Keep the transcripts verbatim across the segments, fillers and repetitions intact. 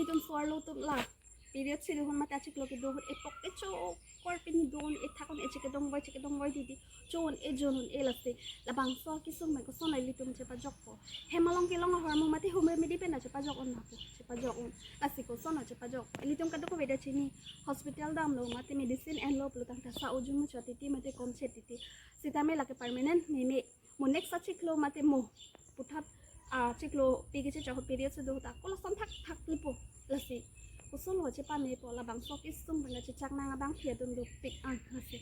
Itum suarlo atum la period si do ahut mate achiklo kedo ahut epok kechokor pini do-un, ethak-un, eche kedongvoi, eche kedongvoi titi cho-un, ejun-un, e lasi labangso akesung pen kosonlo ilitum chepajokpo? Hem along kelong ahormu mate home remedy pen chepajok-un ma pu, chepajok-un. Lasi kosonlo chepajok? Ilitum kadokave ta chini, hospital damlo mate medicine enlo pulo tangte sa ujun muchot titi mate komchet titi. Sitame lake permanent meme. Mo next achiklo mate mo puthot, ah, chiklo pi kechechok ahut period si do ahut ako lason thakthak lipo. Lasi kosonlo chepamepo? Labangso akesung pen kachechak nang abangpi atum dukpik an lasi.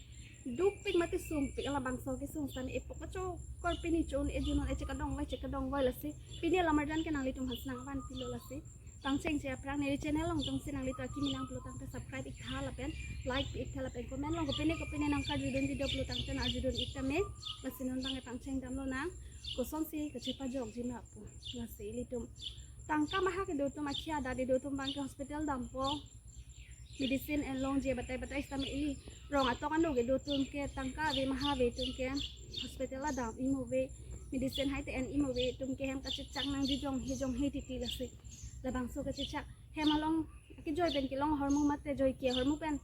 Dukpik mate sungpik labangso akesung sitame epok kechokor pini cho-un, ejun-un, eche kedongvoi, eche kedongvoi lasi. Pini alam arjan ke nanglitum aphan si nangvanpilo lasi. Pangchengche aphrang neli channel along tongsi nanglitum akimi nang pulo tangte subscribe iktha lapen like iktha lapen comment along kopine kopine nang karjudun video pulo tangte nang arjudun iktha me. Lasi non abang pangcheng damlo nang, kosonsi kachepajokji ma pu. Lasi ilitum tangka maha kedo atum, akhei adat kedo atum abangke hospital dampo, medicine enlongji batai batai sitame ili rong atok ano kedo atum ke tangka ave maha ave atum ke hospital adam imo ave, medicine hai te en imo ave atum ke hem kachechak nangji jonghe jonghe titi lasi. Labangso kachechak hem along kejoi pen kelong ahormu mate joike ahormu pen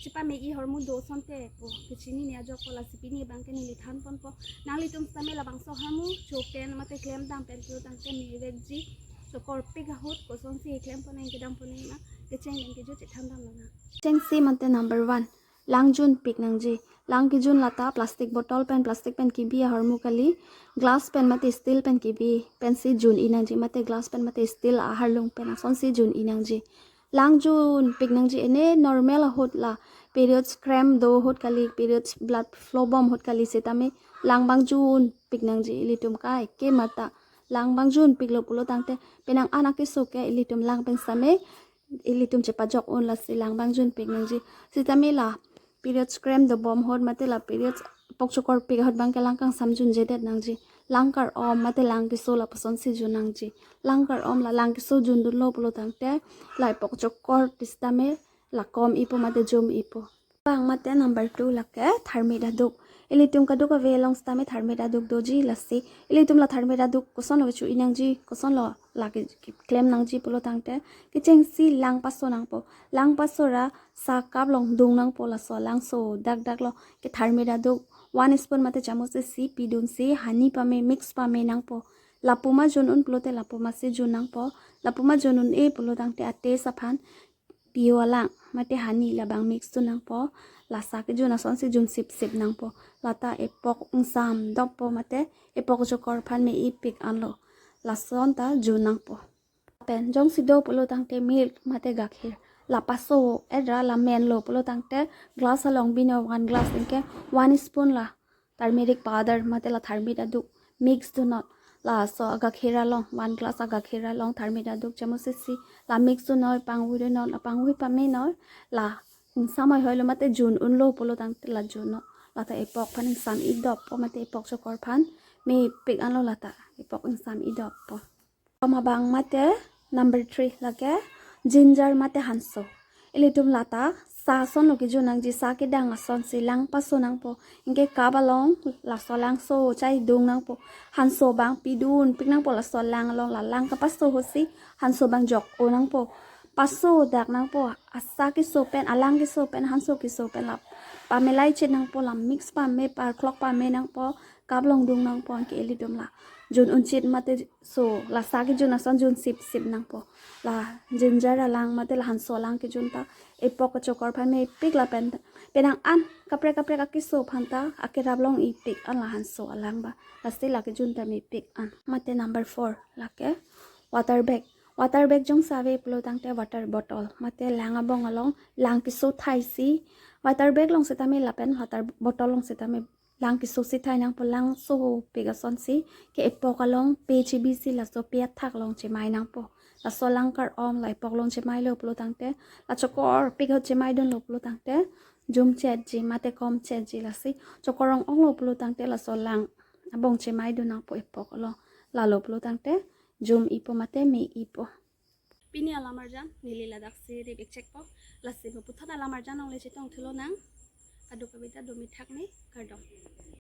chepame-i ahormu do asonte pu kachinine ajokpo. Lasi pini abangke neli thanponpo. Nanglitum sitame labangso ahormu cho pen mate klemdam pen pulo tangte mevekji. Chokorpik ahut kosonsi klempo nang, kedampo nang ma, kecheng pen kejut chethan damlo nang. Chengsi mate number one, lang junpik nangji. Lang kejun lata plastic bottle pen, plastic pen kebi ahormu kali, glass pen mate steel pen kebi pensi jun-i nangji, mate glass pen mate steel aharlung pen asonsi jun-i nangji. Lang junpik nangji, ene normal ahut la periods krem do ahut kali, periods blood flow bom ahut kali sitame lang abang junpik nangji. Ilitum kaike mata lang abang junpiklo pulo tangte penang an akeso ke ilitum lang pen sitame ilitum chepajok-un, lasi lang abang junpik nangji. Sitame la periods krem dobom ahut mate la periods epok chokorpik ahut abangke lang kangsam junjedet nangji. Lang kar-om mate lang keso lapusonsi jun nangji. Lang kar-om la lang keso jundunlo pulo tangte la epok chokor ti sitame la kom-ipo mate jum-ipo. Abang mate number two lake tharmit aduk. Ilitum kadokave along sitame tharmit aduk doji lasi. Ilitum la tharmit aduk kosonlo kecho-i nangji, kosonlo lake keklem nangji pulo tangte, kechengsi lang paso nangpo. Lang paso ra sa cup along dung nangpo, laso lang so dakdak along ke tharmit aduk one spoon mate chamuch isi pidunsi honey pame, mix pame nangpo. Lapu ma jun-un pulote lapu masi jun nangpo. Lapu ma jun-un-e pulo tangte a-taste aphan piyo alang mate honey labang mix dun nangpo. La sa kejun asonsi jun sip sip nangpo. Lata epok ingsam doppo mate epok chokor aphan me-ipik anlo. Lason ta jun nangpo. Pen jongsi do pulo tangte milk mate gakhir la paso-et ra la menlo pulo tangte glass along binoi, one glass anke one spoon la turmeric powder mate la tharmit aduk mix dunnoi. Laso agakhir along, one glass agakhir along tharmit aduk chamuch isi la mix dunnoi, pangvoi dunnoi, pangvoi pamenoi. La ingsam hoi hoilo mate jun-unlo pulo tangte la junnoi. Lata epok aphan ingsam-i doppo mate epok chokor aphan mepik anlo lata epok ingsam-i doppo. Kom abang mate number three lake ginger mate hanso. Ilitum lata sa asonlo kejun nangji, sa kedang asonsi lang paso nangpo. Anke cup along laso lang so chai dung nangpo. Hanso abang pidunpik nangpo laso lang along, la lang kapaso ahutsi hanso abang jok-o nangpo. Paso dak nangpo. Asa keso pen, alang keso pen, hanso keso pen la pamelai chit nangpo, la mix pame, parklok pame nangpo, cup along dung nangpo, anke ilitum la jun-un chit mate so la sa kejun ason jun sip sip nangpo. La ginger alang mate la hanso alang kejun ta epok kachokor aphan mepik lapen penang an kaprek kaprek akeso aphan ta akerap long-ipik an la hanso alang ba. Lasi la kejun ta mepik an. Mate number four lake water bag. Water bag jongsi ave pulo tangte water bottle mate lang abong along lang keso thaisi water bag along sitame lapen water bottle along sitame lang keso si thai nangpo, lang sopik asonsi ke epok along pe chebisi laso pe athak along chemai nangpo. Laso lang kar-om la epok along chemailo pulo tangte, la chokorpik ahut chemaidunlo pulo tangte jum chetji mate kom chetji, lasi chokor ong-onglo pulo tangte laso lang abong chemaidun nangpo epok along. Lalo pulo tangte jum-ipo mate me-ipo. Pini alam arjan neli ladaksi rip-ik chekpo. Lasi mo puthot alam arjan along le chetong thulo nang. Kadokave ta do mithak me, kardom.